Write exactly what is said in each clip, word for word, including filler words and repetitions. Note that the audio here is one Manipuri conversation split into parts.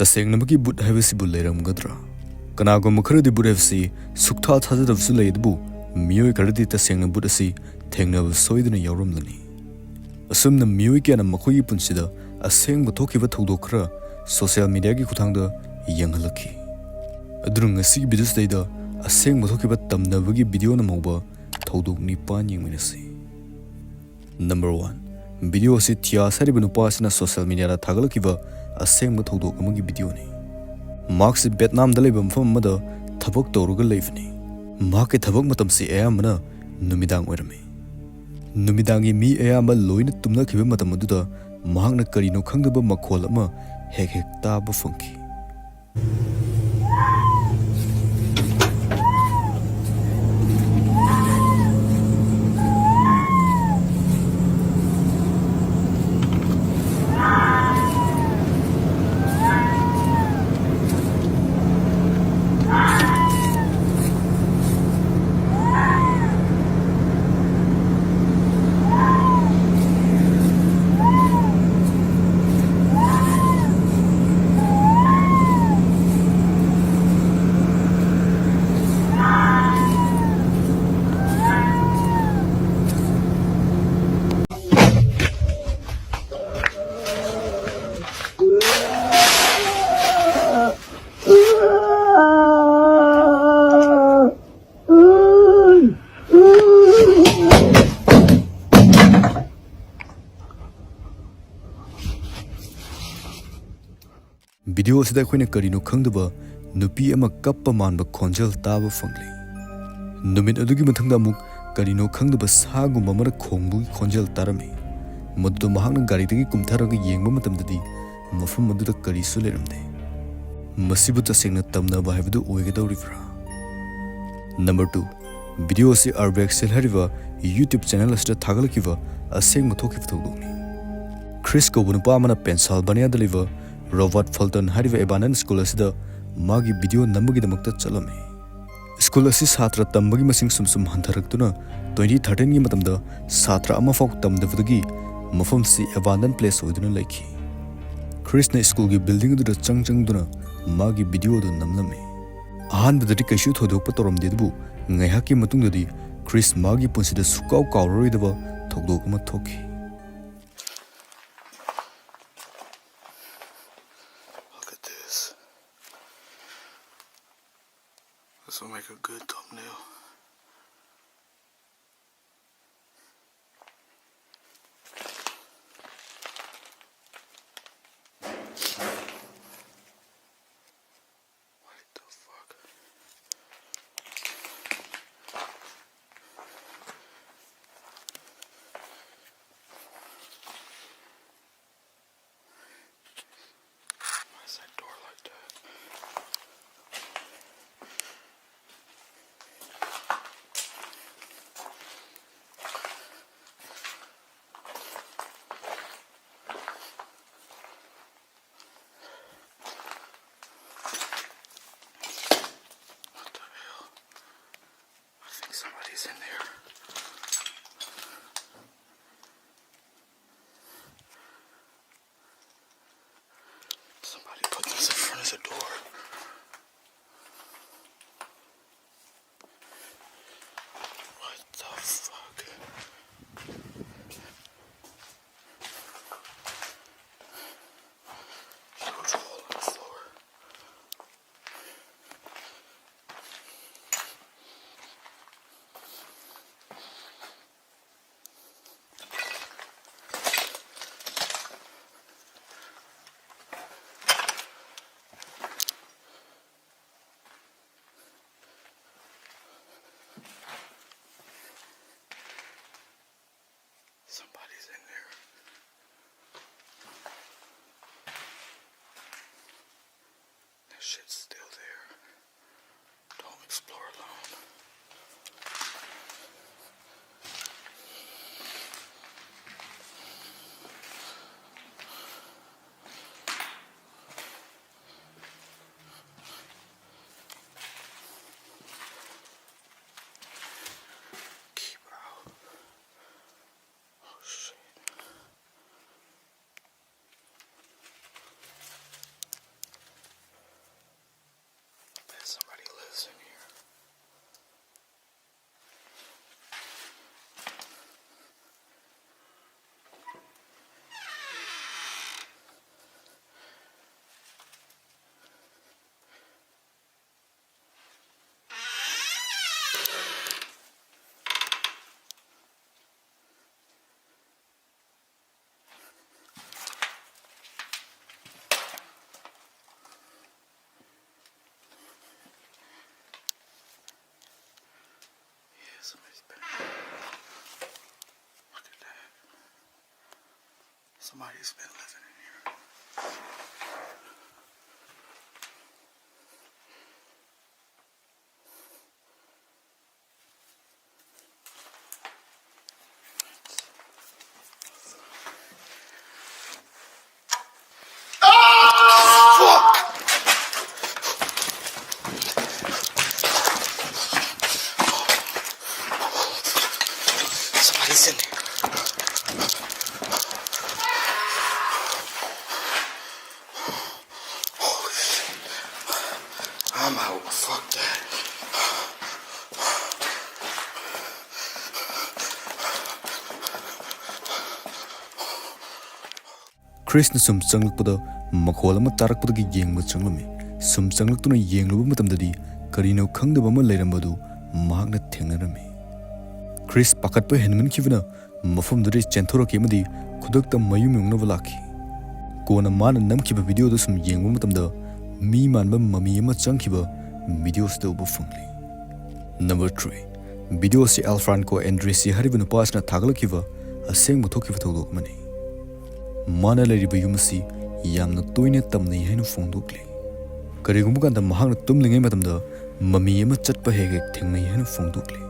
ꯇꯁꯦꯡꯅꯃꯛꯀꯤ ꯚꯨꯠ ꯍꯥꯏꯕꯁꯤꯕꯨ ꯂꯩꯔꯝꯒꯗ꯭ꯔꯥ? ꯀꯅꯥꯒꯨꯝꯕ ꯈꯔꯗꯤ ꯚꯨꯠ ꯍꯥꯏꯕꯁꯤ ꯁꯨꯛꯊꯥ ꯊꯥꯖꯗꯕꯁꯨ ꯂꯩ, ꯑꯗꯨꯕꯨ ꯃꯤꯑꯣꯏ ꯈꯔꯗꯤ ꯇꯁꯦꯡꯅ ꯚꯨꯠ ꯑꯁꯤ ꯊꯦꯡꯅꯕ ꯁꯣꯏꯗꯅ ꯌꯥꯎꯔꯝꯂꯅꯤ꯫ ꯑꯁꯨꯝꯅ ꯃꯤꯑꯣꯏ ꯀꯌꯥꯅ ꯃꯈꯣꯏꯒꯤ ꯄꯨꯟꯁꯤꯗ ꯑꯁꯦꯡꯕ ꯊꯣꯛꯈꯤꯕ ꯊꯧꯗꯣꯛ ꯈꯔ social mediaꯒꯤ ꯈꯨꯠꯊꯥꯡꯗ ꯌꯦꯡꯍꯜꯂꯛꯈꯤ꯫ ꯑꯗꯨꯅ ꯉꯁꯤꯒꯤ videoꯁꯤꯗꯩꯗ ꯑꯁꯦꯡꯕ ꯊꯣꯛꯈꯤꯕ ꯇꯝꯅꯕꯒꯤ video ꯅꯝꯍꯧꯕ ꯊꯧꯗꯣꯛ ꯅꯤꯄꯥꯟ ꯌꯦꯡꯃꯤꯟꯅꯁꯤ꯫ Number one, video ꯑꯁꯤ ꯊꯤꯌꯥꯁ ꯍꯥꯏꯔꯤꯕ ꯅꯨꯄꯥ ꯑꯁꯤꯅ social mediaꯗ ꯊꯥꯒꯠꯂꯛꯈꯤꯕ ꯑꯁꯦꯡꯕ ꯊꯧꯗꯣꯛ ꯑꯃꯒꯤ videoꯅꯤ꯫ ꯃꯍꯥꯛꯁꯤ ꯚꯦꯠꯅꯥꯝꯗ ꯂꯩꯕ ꯃꯐꯝ ꯑꯃꯗ ꯊꯕꯛ ꯇꯧꯔꯒ ꯂꯩꯕꯅꯤ꯫ ꯃꯍꯥꯛꯀꯤ ꯊꯕꯛ ꯃꯇꯝꯁꯤ ꯑꯌꯥꯝꯕꯅ ꯅꯨꯃꯤꯗꯥꯡ ꯑꯣꯏꯔꯝꯃꯤ꯫ ꯅꯨꯃꯤꯗꯥꯡꯒꯤ ꯃꯤ ꯑꯌꯥꯝꯕ ꯂꯣꯏꯅ ꯇꯨꯝꯅꯈꯤꯕ ꯃꯇꯝ ꯑꯗꯨꯗ ꯃꯍꯥꯛꯅ ꯀꯔꯤꯅꯣ ꯈꯪꯗꯕ ꯃꯈꯣꯜ ꯑꯃ ꯍꯦꯛ ꯍꯦꯛ ꯇꯥꯕ ꯐꯪꯈꯤ꯫ Video ꯑꯁꯤꯗ ꯑꯩꯈꯣꯏꯅ ꯀꯔꯤꯅꯣ ꯈꯪꯗꯕ ꯅꯨꯄꯤ ꯑꯃ ꯀꯞꯄ ꯃꯥꯟꯕ ꯈꯣꯟꯖꯦꯜ ꯇꯥꯕ ꯐꯪꯂꯤ꯫ ꯅꯨꯃꯤꯠ ꯑꯗꯨꯒꯤ ꯃꯊꯪꯗ ꯑꯃꯨꯛ ꯀꯔꯤꯅꯣ ꯈꯪꯗꯕ ꯁꯥꯒꯨꯝꯕ ꯑꯃꯅ ꯈꯣꯡꯕꯒꯤ ꯈꯣꯟꯖꯦꯜ ꯇꯥꯔꯝꯃꯤ꯫ ꯃꯗꯨꯗ ꯃꯍꯥꯛꯅ ꯒꯥꯔꯤꯗꯒꯤ ꯀꯨꯝꯊꯔꯒ ꯌꯦꯡꯕ ꯃꯇꯝꯗꯗꯤ ꯃꯐꯝ ꯑꯗꯨꯗ ꯀꯔꯤꯁꯨ ꯂꯩꯔꯝꯗꯦ꯫ ꯃꯁꯤꯕꯨ ꯇꯁꯦꯡꯅ ꯇꯝꯅꯕ ꯍꯥꯏꯕꯗꯨ ꯑꯣꯏꯒꯗꯧꯔꯤꯕ꯭ꯔꯥ? Number two, video ꯑꯁꯤ Urbex Hill ꯍꯥꯏꯔꯤꯕ YouTube channel ꯑꯁꯤꯗ ꯊꯥꯒꯠꯂꯛꯈꯤꯕ ꯑꯁꯦꯡꯕ ꯊꯣꯛꯈꯤꯕ ꯊꯧꯗꯣꯛꯅꯤ꯫ ꯈ꯭ꯔꯤꯁ ꯀꯧꯕ ꯅꯨꯄꯥ ꯑꯃꯅ ꯄꯦꯟꯁꯥꯜꯚꯥꯅꯤꯌꯥꯗ ꯂꯩꯕ ꯔꯣꯕꯥꯔꯠ ꯐꯜꯇꯟ ꯍꯥꯏꯔꯤꯕ abandoned school ꯑꯁꯤꯗ ꯃꯥꯒꯤ video ꯅꯝꯕꯒꯤꯗꯃꯛꯇ ꯆꯠꯂꯝꯃꯤ꯫ School ꯑꯁꯤ ꯁꯥꯇ꯭ꯔ ꯇꯝꯕꯒꯤ ꯃꯁꯤꯡ ꯁꯨꯝ ꯁꯨꯝ ꯍꯟꯊꯔꯛꯇꯨꯅ twenty thirteenꯒꯤ ꯃꯇꯝꯗ ꯁꯥꯇ꯭ꯔ ꯑꯃꯐꯥꯎ ꯇꯝꯗꯕꯗꯒꯤ ꯃꯐꯝꯁꯤ abandoned place ꯑꯣꯏꯗꯨꯅ ꯂꯩꯈꯤ꯫ ꯈ꯭ꯔꯤꯁꯅ ꯁ꯭ꯀꯨꯜꯒꯤ ꯕꯤꯜꯗꯤꯡ ꯑꯗꯨꯗ ꯆꯪ ꯆꯪꯗꯨꯅ ꯃꯥꯒꯤ ꯚꯤꯗꯤꯑꯣ ꯑꯗꯨ ꯅꯝꯂꯝꯃꯤ꯫ ꯑꯍꯥꯟꯕꯗꯗꯤ ꯀꯩꯁꯨ ꯊꯣꯏꯗꯣꯛꯄ ꯇꯧꯔꯝꯗꯦ, ꯑꯗꯨꯕꯨ ꯉꯥꯏꯍꯥꯛꯀꯤ ꯃꯇꯨꯡꯗꯗꯤ ꯈ꯭ꯔꯤꯁ ꯃꯥꯒꯤ ꯄꯨꯟꯁꯤꯗ ꯁꯨꯛꯀꯥꯎ ꯀꯥꯎꯔꯔꯣꯏꯗꯕ ꯊꯧꯗꯣꯛ ꯑꯃ ꯊꯣꯛꯈꯤ꯫ Look at this. This will make a good thumbnail. What the fuck? Why is that door like that? What the hell? I think somebody's in there. Somebody put this in front of the door. What the fuck? Huge hole in the floor. Somebody's in there. That shit's still there. Don't explore alone. Keep out. Oh shit. Somebody's been living in here. Somebody's in there. Holy shit. I'm out. Fuck that. ꯈ꯭ꯔꯤꯁꯅ ꯁꯨꯝ ꯆꯪꯂꯛꯄꯗ ꯃꯈꯣꯜ ꯑꯃ ꯇꯥꯔꯛꯄꯗꯒꯤ ꯌꯦꯡꯕ ꯆꯪꯂꯝꯃꯤ꯫ ꯁꯨꯝ ꯆꯪꯂꯛꯇꯨꯅ ꯌꯦꯡꯂꯨꯕ ꯃꯇꯝꯗꯗꯤ ꯀꯔꯤꯅꯣ ꯈꯪꯗꯕ ꯑꯃ ꯂꯩꯔꯝꯕꯗꯨ ꯃꯍꯥꯛꯅ ꯊꯦꯡꯅꯔꯝꯃꯤ꯫ ꯈ꯭ꯔꯤꯁ ꯄꯥꯈꯠꯄ ꯍꯦꯟꯃꯟꯈꯤꯕꯅ ꯃꯐꯝꯗꯨꯗꯒꯤ ꯆꯦꯟꯊꯣꯔꯛꯈꯤ ꯑꯃꯗꯤ ꯈꯨꯗꯛꯇ ꯃꯌꯨꯝ ꯌꯧꯅꯕ ꯂꯥꯛꯈꯤ꯫ ꯀꯣꯟꯅ ꯃꯥꯅ ꯅꯝꯈꯤꯕ ꯚꯤꯗꯤꯑꯣꯗꯨ ꯁꯨꯝ ꯌꯦꯡꯕ ꯃꯇꯝꯗ ꯃꯤ ꯃꯥꯟꯕ ꯃꯃꯤ ꯑꯃ ꯆꯪꯈꯤꯕ ꯚꯤꯗꯤꯑꯣꯁꯤꯗ ꯎꯕ ꯐꯪꯂꯤ꯫ Number three, ꯚꯤꯗꯤꯑꯣ ꯑꯁꯤ ꯑꯦꯜ ꯐ꯭ꯔꯥꯟꯀꯣ ꯑꯦꯟꯗ꯭ꯔꯦꯁꯤ ꯍꯥꯏꯔꯤꯕ ꯅꯨꯄꯥ ꯑꯁꯤꯅ ꯊꯥꯒꯠꯂꯛꯈꯤꯕ ꯑꯁꯦꯡꯕ ꯊꯣꯛꯈꯤꯕ ꯊꯧꯗꯣꯛ ꯑꯃꯅꯤ꯫ ꯃꯥꯅ ꯂꯩꯔꯤꯕ ꯌꯨꯝ ꯑꯁꯤ ꯌꯥꯝꯅ ꯇꯣꯏꯅ ꯇꯝꯅꯩ ꯍꯥꯏꯅ ꯐꯣꯡꯗꯣꯛꯂꯤ꯫ ꯀꯔꯤꯒꯨꯝꯕ ꯀꯥꯟꯗ ꯃꯍꯥꯛꯅ ꯇꯨꯝꯂꯤꯉꯩ ꯃꯇꯝꯗ ꯃꯃꯤ ꯑꯃ ꯆꯠꯄ ꯍꯦꯛ ꯍꯦꯛ ꯊꯦꯡꯅꯩ ꯍꯥꯏꯅ ꯐꯣꯡꯗꯣꯛꯂꯤ꯫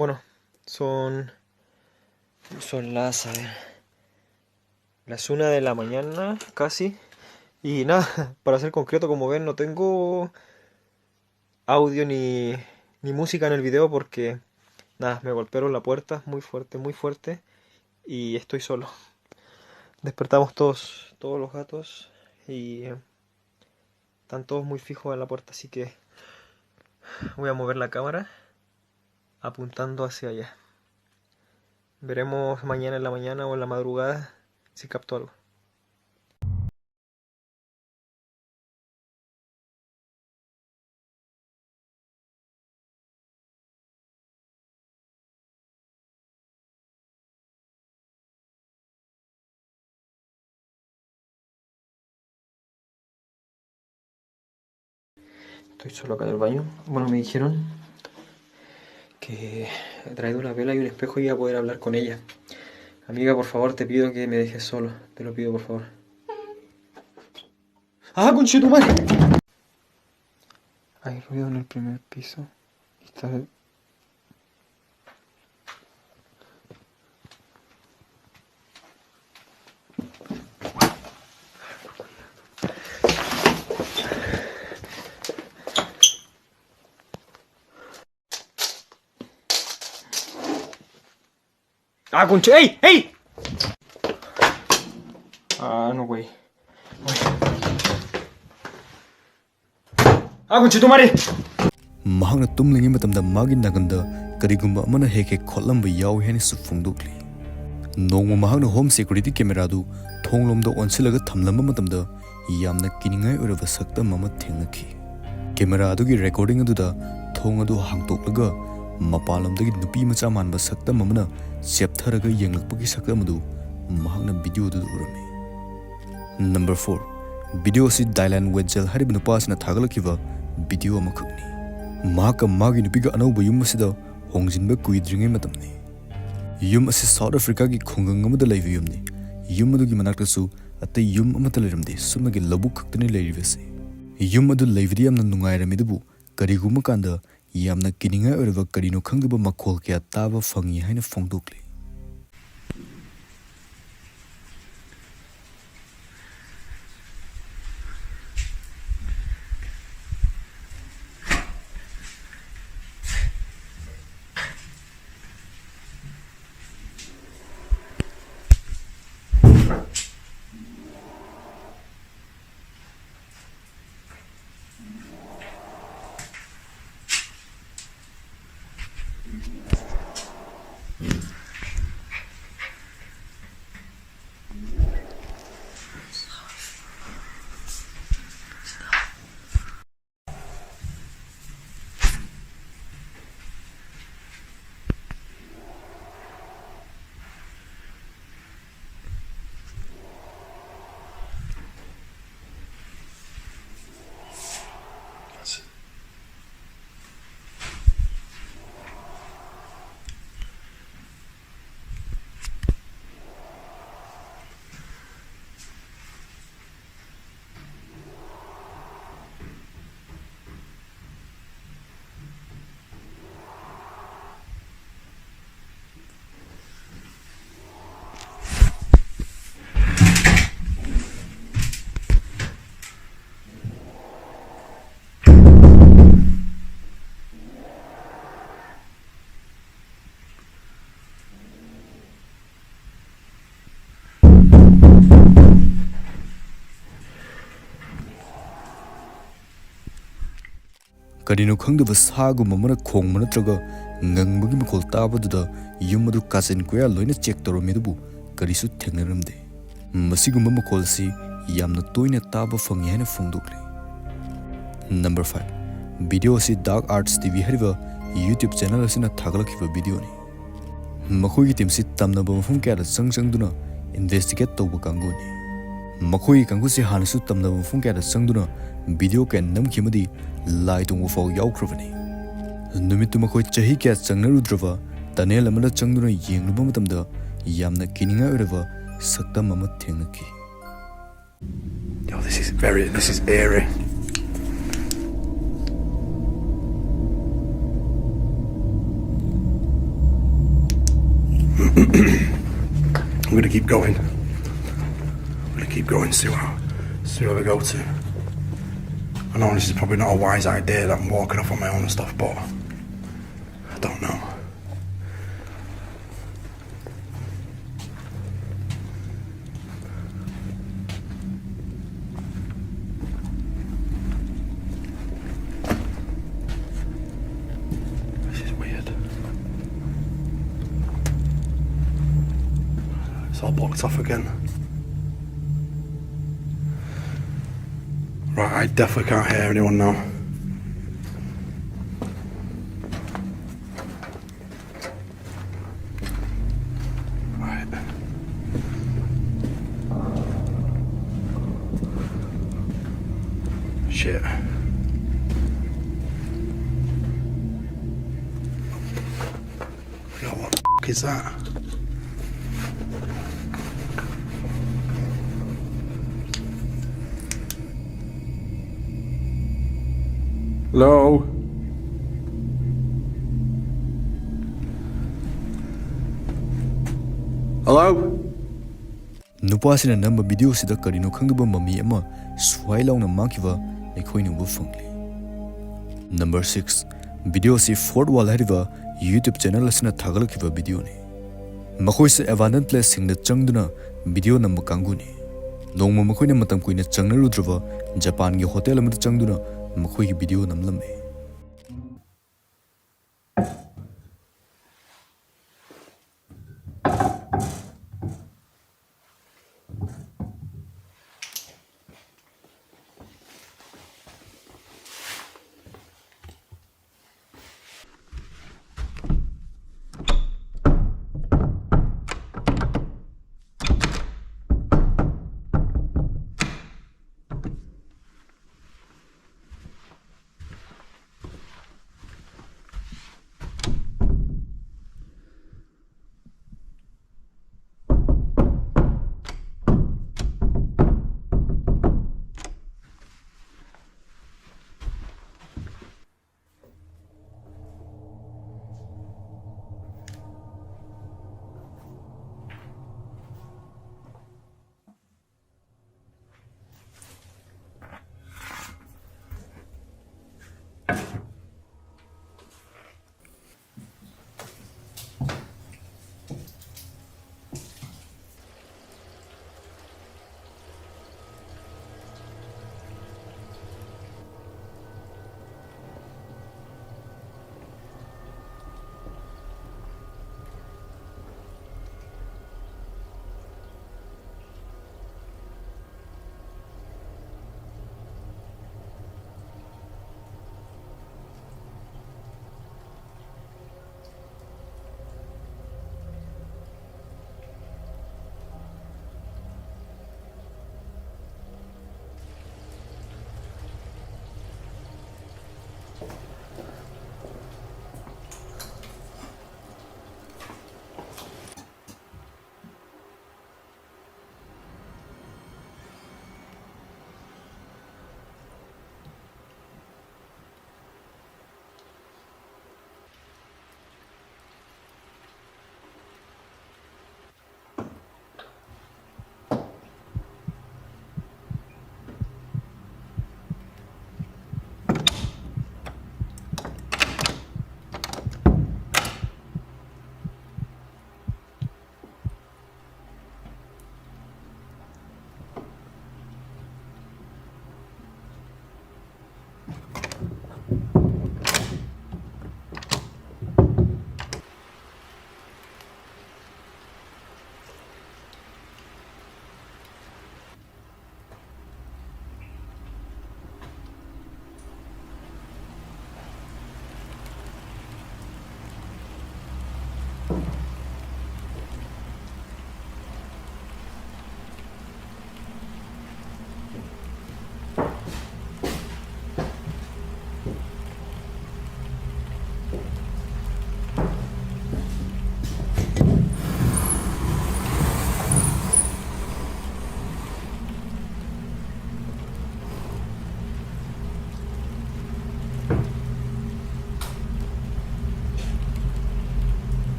Bueno, son, son las, a ver, las una de la mañana casi. Y nada, para ser concreto, como ven, no tengo audio ni, ni música en el video porque, nada, me golpearon la puerta muy fuerte, muy fuerte. Y estoy solo. Despertamos todos, todos los gatos y están todos muy fijos en la puerta, así que voy a mover la cámara apuntando hacia allá. Veremos mañana en la mañana o en la madrugada si capto algo. Estoy solo acá en el baño. Bueno, me dijeron que he traído una vela y un espejo y voy a poder hablar con ella. Amiga, por favor, te pido que me dejes solo. Te lo pido, por favor. ¡Ah, conchetumare! Hay ruido en el primer piso. Está... ¡Ah, conche! ¡Ey! ¡Ey! Ah, no, güey. ¡Ah, conchetumare! ꯃꯍꯥꯛꯅ ꯇꯨꯝꯂꯤꯉꯩ ꯃꯇꯝꯗ ꯃꯥꯒꯤ ꯅꯥꯒꯟꯗ ꯀꯔꯤꯒꯨꯝꯕ ꯑꯃꯅ ꯍꯦꯛ ꯍꯦꯛ ꯈꯣꯠꯂꯝꯕ ꯌꯥꯎꯏ ꯍꯥꯏꯅꯁꯨ ꯐꯣꯡꯗꯣꯛꯂꯤ꯫ ꯅꯣꯡꯃ ꯃꯍꯥꯛꯅ ꯍꯣꯝ ꯁꯦꯀ꯭ꯌꯨꯔꯤꯇꯤ ꯀꯦꯃꯦꯔꯥꯗꯨ ꯊꯣꯡꯂꯣꯝꯗ ꯑꯣꯟꯁꯤꯜꯂꯒ ꯊꯝꯂꯝꯕ ꯃꯇꯝꯗ ꯌꯥꯝꯅ ꯀꯤꯅꯤꯡꯉꯥꯏ ꯑꯣꯏꯔꯕ ꯁꯛꯇꯝ ꯑꯃ ꯊꯦꯡꯅꯈꯤ꯫ ꯀꯦꯃꯦꯔꯥ ꯑꯗꯨꯒꯤ ꯔꯦꯀꯣꯔꯗꯤꯡ ꯑꯗꯨꯗ ꯊꯣꯡ ꯑꯗꯨ ꯍꯥꯡꯇꯣꯛꯂꯒ ꯃꯄꯥꯟꯂꯣꯝꯗꯒꯤ ꯅꯨꯄꯤ ꯃꯆꯥ ꯃꯥꯟꯕ ꯁꯛꯇꯝ ꯑꯃꯅ ꯆꯦꯞꯊꯔꯒ ꯌꯦꯡꯂꯛꯄꯒꯤ ꯁꯛꯇꯝ ꯑꯗꯨ ꯃꯍꯥꯛꯅ ꯚꯤꯗꯤꯑꯣꯗꯨꯗ ꯎꯔꯝꯃꯤ꯫ ꯅꯝꯕꯔ ꯐꯣꯔ, ꯚꯤꯗꯤꯑꯣ ꯑꯁꯤ ꯗꯥꯏꯂꯥꯟ ꯋꯦꯠꯖꯦꯜ ꯍꯥꯏꯔꯤꯕ ꯅꯨꯄꯥ ꯑꯁꯤꯅ ꯊꯥꯒꯠꯂꯛꯈꯤꯕ ꯚꯤꯗꯤꯑꯣ ꯑꯃꯈꯛꯅꯤ꯫ ꯃꯍꯥꯛꯀ ꯃꯥꯒꯤ ꯅꯨꯄꯤꯒ ꯑꯅꯧꯕ ꯌꯨꯝ ꯑꯁꯤꯗ ꯍꯣꯡꯖꯤꯟꯕ ꯀꯨꯏꯗ꯭ꯔꯤꯉꯩ ꯃꯇꯝꯅꯤ꯫ ꯌꯨꯝ ꯑꯁꯤ ꯁꯥꯎꯠ ꯑꯐ꯭ꯔꯤꯀꯥꯒꯤ ꯈꯨꯡꯒꯪ ꯑꯃꯗ ꯂꯩꯕ ꯌꯨꯝꯅꯤ꯫ ꯌꯨꯝ ꯑꯗꯨꯒꯤ ꯃꯅꯥꯛꯇꯁꯨ ꯑꯇꯩ ꯌꯨꯝ ꯑꯃꯠꯇ ꯂꯩꯔꯝꯗꯦ, ꯁꯨꯞꯅꯒꯤ ꯂꯧꯕꯨꯛ ꯈꯛꯇꯅꯤ ꯂꯩꯔꯤꯕꯁꯤ꯫ ꯌꯨꯝ ꯑꯗꯨ ꯂꯩꯕꯗꯤ ꯌꯥꯝꯅ ꯅꯨꯡꯉꯥꯏꯔꯝꯃꯤ, ꯑꯗꯨꯕꯨ ꯀꯔꯤꯒꯨꯝꯕ ꯀꯥꯟꯗ ꯌꯥꯝꯅ ꯀꯤꯅꯤꯡꯉꯥꯏ ꯑꯣꯏꯔꯕ ꯀꯔꯤꯅꯣ ꯈꯪꯗꯕ ꯃꯈꯣꯜ ꯀꯌꯥ ꯇꯥꯕ ꯐꯪꯉꯤ ꯍꯥꯏꯅ ꯐꯣꯡꯗꯣꯛꯂꯤ꯫ ꯀꯔꯤꯅꯣ ꯈꯪꯗꯕ ꯁꯥꯒꯨꯝꯕ ꯑꯃꯅ ꯈꯣꯡꯕ ꯅꯠꯇ꯭ꯔꯒ ꯉꯪꯕꯒꯤ ꯃꯈꯣꯜ ꯇꯥꯕꯗꯨꯗ ꯌꯨꯝ ꯑꯗꯨ ꯀꯥꯆꯤꯟ ꯀꯣꯌꯥ ꯂꯣꯏꯅ ꯆꯦꯛ ꯇꯧꯔꯝꯃꯤ, ꯑꯗꯨꯕꯨ ꯀꯔꯤꯁꯨ ꯊꯦꯡꯅꯔꯝꯗꯦ꯫ ꯃꯁꯤꯒꯨꯝꯕ ꯃꯈꯣꯜ ꯑꯁꯤ ꯌꯥꯝꯅ ꯇꯣꯏꯅ ꯇꯥꯕ ꯐꯪꯉꯤ ꯍꯥꯏꯅ ꯐꯣꯡꯗꯣꯛꯂꯤ꯫ ꯅꯝꯕꯔ ꯐꯥꯏꯚ, ꯚꯤꯗꯤꯑꯣ ꯑꯁꯤ ꯗꯥꯔꯛ ꯑꯥꯔꯠꯁ ꯇꯤ ꯚꯤ ꯍꯥꯏꯔꯤꯕ YouTube ꯆꯦꯅꯦꯜ ꯑꯁꯤꯅ ꯊꯥꯒꯠꯂꯛꯈꯤꯕ ꯚꯤꯗꯤꯑꯣꯅꯤ꯫ ꯃꯈꯣꯏꯒꯤ ꯇꯤꯝꯁꯤ ꯇꯝꯅꯕ ꯃꯐꯝ ꯀꯌꯥꯗ ꯆꯪ ꯆꯪꯗꯨꯅ ꯏꯟꯚꯦꯁꯇꯤꯒꯦꯠ ꯇꯧꯕ ꯀꯥꯡꯕꯨꯅꯤ꯫ ꯃꯈꯣꯏꯒꯤ ꯀꯥꯡꯕꯨꯁꯤ ꯍꯥꯟꯅꯁꯨ ꯇꯝꯅꯕ ꯃꯐꯝ ꯀꯌꯥꯗ ꯆꯪꯗꯨꯅ ꯚꯤꯗꯤꯑꯣ ꯀꯌꯥ ꯅꯝꯈꯤ ꯑꯃꯗꯤ ꯂꯥꯏ ꯇꯣꯡꯕ ꯐꯥꯎ ꯌꯥꯎꯈ꯭ꯔꯕꯅꯤ꯫ ꯅꯨꯃꯤꯠꯇꯨ ꯃꯈꯣꯏ ꯆꯍꯤ ꯀꯌꯥ ꯆꯪꯅꯔꯨꯗ꯭ꯔꯕ ꯇꯅꯦꯜ ꯑꯃꯗ ꯆꯪꯗꯨꯅ ꯌꯦꯡꯂꯨꯕ ꯃꯇꯝꯗ ꯌꯥꯝꯅ ꯀꯤꯅꯤꯡꯉꯥꯏ ꯑꯣꯏꯔꯕ ꯁꯛꯇꯝ ꯑꯃ ꯊꯦꯡꯅꯈꯤ꯫ Yo, this is very, this is eerie. I'm gonna keep going. I'm gonna keep going, see where, see where we go to. I know this is probably not a wise idea that I'm walking off on my own and stuff, but I don't know. This is weird. It's all blocked off again. Right, I definitely can't hear anyone now. Right. Shit. Yo, what the fuck is that? Hello? Hello? ꯅꯨꯄꯥꯁꯤꯅ ꯅꯝꯕ ꯚꯤꯗꯤꯑꯣꯁꯤꯗ ꯀꯔꯤꯅꯣ ꯈꯪꯗꯕ ꯃꯃꯤ ꯑꯃ ꯁ꯭ꯋꯥꯏ ꯂꯥꯎꯅ ꯃꯥꯡꯈꯤꯕ ꯑꯩꯈꯣꯏꯅ ꯎꯕ ꯐꯪꯂꯤ꯫ ꯅꯝꯕꯔ ꯁꯤꯛꯁ, ꯚꯤꯗꯤꯑꯣꯁꯤ Fourth Wall ꯍꯥꯏꯔꯤꯕ YouTube ꯆꯦꯅꯦꯜ ꯑꯁꯤꯅ ꯊꯥꯒꯠꯂꯛꯈꯤꯕ ꯚꯤꯗꯤꯑꯣꯅꯤ꯫ ꯃꯈꯣꯏꯁꯨ ꯑꯦꯕꯥꯟꯗꯟ ꯄ꯭ꯂꯦꯁꯁꯤꯡꯗ ꯆꯪꯗꯨꯅ ꯚꯤꯗꯤꯑꯣ ꯅꯝꯕ ꯀꯥꯡꯕꯨꯅꯤ꯫ ꯅꯣꯡꯃ ꯃꯈꯣꯏꯅ ꯃꯇꯝ ꯀꯨꯏꯅ ꯆꯪꯅꯔꯨꯗ꯭ꯔꯕ ꯖꯄꯥꯟꯒꯤ ꯍꯣꯇꯦꯜ ꯑꯃꯗ ꯆꯪꯗꯨꯅ ꯃꯈꯣꯏꯒꯤ video ꯅꯝꯂꯝꯃꯤ꯫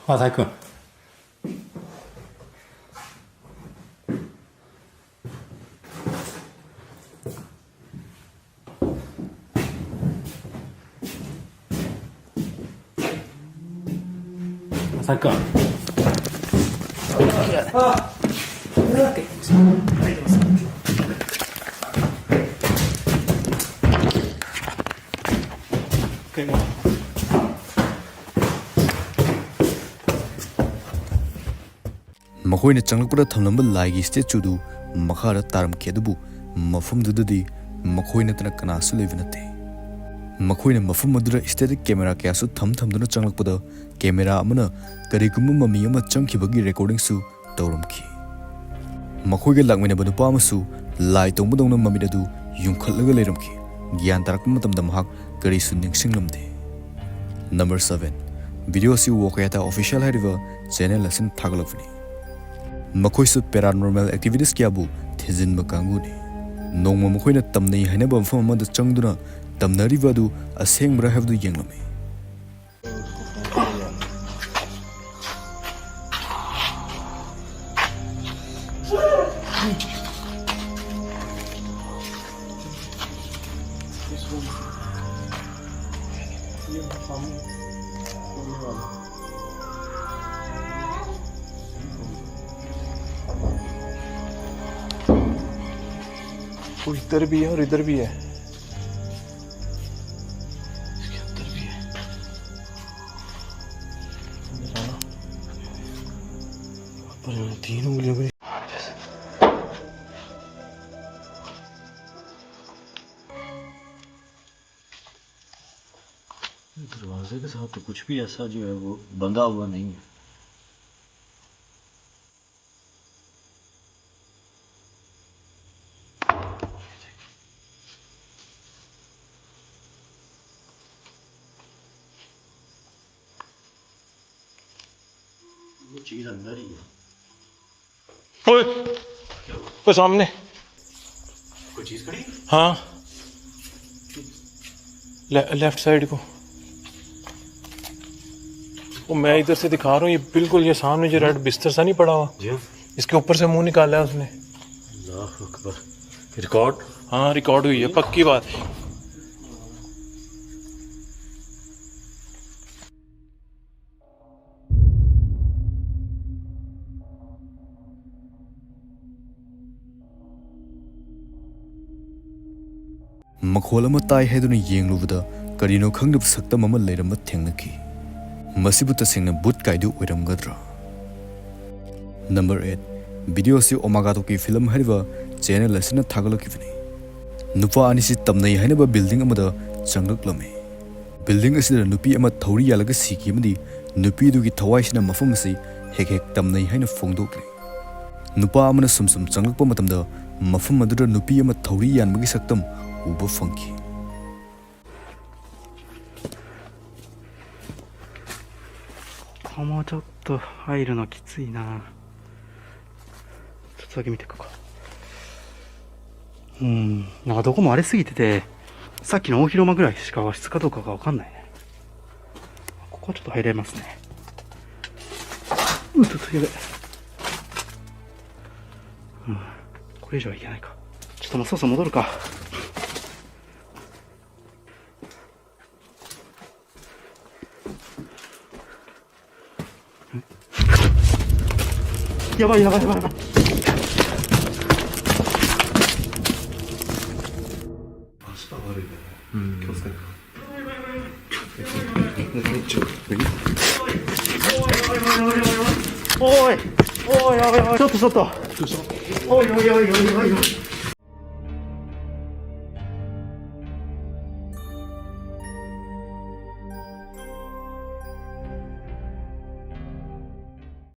Father Kun. Father Kun. ꯃꯈꯣꯏꯅ ꯆꯪꯂꯛꯄꯗ ꯊꯝꯂꯝꯕ ꯂꯥꯏꯒꯤ statue ꯗꯨ ꯃꯈꯥꯗ ꯇꯥꯔꯝꯈꯤ, ꯑꯗꯨꯕꯨ ꯃꯐꯝꯗꯨꯗꯗꯤ ꯃꯈꯣꯏ ꯅꯠꯇꯅ ꯀꯅꯥꯁꯨ ꯂꯩꯕ ꯅꯠꯇꯦ꯫ ꯃꯈꯣꯏꯅ ꯃꯐꯝ ꯑꯗꯨꯗ static camera ꯀꯌꯥꯁꯨ ꯊꯝ ꯊꯝꯗꯨꯅ ꯆꯪꯂꯛꯄꯗ, camera ꯑꯃꯅ ꯀꯔꯤꯒꯨꯝꯕ ꯃꯃꯤ ꯑꯃ ꯆꯪꯈꯤꯕꯒꯤ recording ꯁꯨ ꯇꯧꯔꯝꯈꯤ꯫ ꯃꯈꯣꯏꯒ ꯂꯥꯛꯃꯤꯟꯅꯕ ꯅꯨꯄꯥ ꯑꯃꯁꯨ ꯂꯥꯏ ꯇꯣꯡꯕꯗꯧꯅ ꯃꯃꯤꯠ ꯑꯗꯨ ꯌꯨꯝꯈꯠꯂꯒ ꯂꯩꯔꯝꯈꯤ꯫ ꯒ꯭ꯌꯥꯟ ꯇꯥꯔꯛꯄ ꯃꯇꯝꯗ ꯃꯍꯥꯛ ꯀꯔꯤꯁꯨ ꯅꯤꯡꯁꯤꯡꯂꯝꯗꯦ꯫ Number seven, video ꯑꯁꯤ Wokayata Official ꯍꯥꯏꯔꯤꯕ channel ꯑꯁꯤꯅ ꯊꯥꯒꯠꯂꯛꯄꯅꯤ꯫ ꯃꯈꯣꯏꯁꯨ paranormal activities ꯀꯌꯥꯕꯨ ꯊꯤꯖꯤꯟꯕ ꯀꯥꯡꯕꯨꯅꯤ꯫ ꯅꯣꯡꯃ ꯃꯈꯣꯏꯅ ꯇꯝꯅꯩ ꯍꯥꯏꯅꯕ ꯃꯐꯝ ꯑꯃꯗ ꯆꯪꯗꯨꯅ ꯇꯝꯅꯔꯤꯕ ꯑꯗꯨ ꯑꯁꯦꯡꯕ꯭ꯔꯥ ꯍꯥꯏꯕꯗꯨ ꯌꯦꯡꯂꯝꯃꯤ꯫ वो इधर भी है और इधर भी है। इसके अंदर भी है। पर तीन उंगलियों को दरवाजे के साथ तो कुछ भी ऐसा जो है वो बंधा हुआ नहीं है। वो चीज अंदर ही है। ओए, वो सामने। कोई चीज खड़ी? हाँ, ले, left side को। तो मैं इधर से दिखा रहा हूँ, ये बिल्कुल ये सामने जो रेड बिस्तर सा नहीं पड़ा हुआ, जी हाँ। इसके ऊपर से मुंह निकाला है उसने। अल्लाह अकबर। रिकॉर्ड। हाँ, रिकॉर्ड हुई है, पक्की बात है। ꯃꯈꯣꯜ ꯑꯃ ꯇꯥꯏ ꯍꯥꯏꯗꯨꯅ ꯌꯦꯡꯂꯨꯕꯗ ꯀꯔꯤꯅꯣ ꯈꯪꯗꯕ ꯁꯛꯇꯝ ꯑꯃ ꯂꯩꯔꯝꯕ ꯊꯦꯡꯅꯈꯤ꯫ ꯃꯁꯤꯕꯨ ꯇꯁꯦꯡꯅ ꯚꯨꯠ ꯀꯥꯏꯗꯨ ꯑꯣꯏꯔꯝꯒꯗ꯭ꯔꯥ? ꯅꯝꯕꯔ ꯑꯦꯠ, ꯚꯤꯗꯤꯑꯣ ꯑꯁꯤ ꯑꯣꯃꯥꯒꯥꯇꯣꯀꯤ ꯐꯤꯂꯝ ꯍꯥꯏꯔꯤꯕ ꯆꯦꯅꯦꯜ ꯑꯁꯤꯅ ꯊꯥꯒꯠꯂꯛꯈꯤꯕꯅꯤ꯫ ꯅꯨꯄꯥ ꯑꯅꯤꯁꯤ ꯇꯝꯅꯩ ꯍꯥꯏꯅꯕ ꯕꯤꯜꯗꯤꯡ ꯑꯃꯗ ꯆꯪꯂꯛꯂꯝꯃꯤ꯫ ꯕꯤꯜꯗꯤꯡ ꯑꯁꯤꯗ ꯅꯨꯄꯤ ꯑꯃ ꯊꯧꯔꯤ ꯌꯥꯜꯂꯒ ꯁꯤꯈꯤ ꯑꯃꯗꯤ ꯅꯨꯄꯤꯗꯨꯒꯤ ꯊꯋꯥꯏꯁꯤꯅ ꯃꯐꯝ ꯑꯁꯤ ꯍꯦꯛ ꯍꯦꯛ ꯇꯝꯅꯩ ꯍꯥꯏꯅ ꯐꯣꯡꯗꯣꯛꯂꯤ꯫ ꯅꯨꯄꯥ ꯑꯃꯅ ꯁꯨꯝ ꯁꯨꯝ ꯆꯪꯂꯛꯄ ꯃꯇꯝꯗ ꯃꯐꯝ ꯑꯗꯨꯗ ꯅꯨꯄꯤ ꯑꯃ ꯊꯧꯔꯤ ꯌꯥꯟꯕꯒꯤ ꯁꯛꯇꯝ ꯎꯕ ꯐꯪꯈꯤ꯫ ここもちょっと入るのきついな。ちょっとだけ見ていこうか。うん、なんかどこも荒れすぎてて、さっきの大広間ぐらいしか和室かどうかが分かんないね。ここはちょっと入れますね。うっとっと、やべ。うん、これ以上はいけないか。ちょっともうそろそろ戻るか。 やばい、やばい、やばい、やばい。 足場悪いから、気をつけてな。おい、おい、やばい、やばい、ちょっと、ちょっと。おい、おい、おい、おい、おい。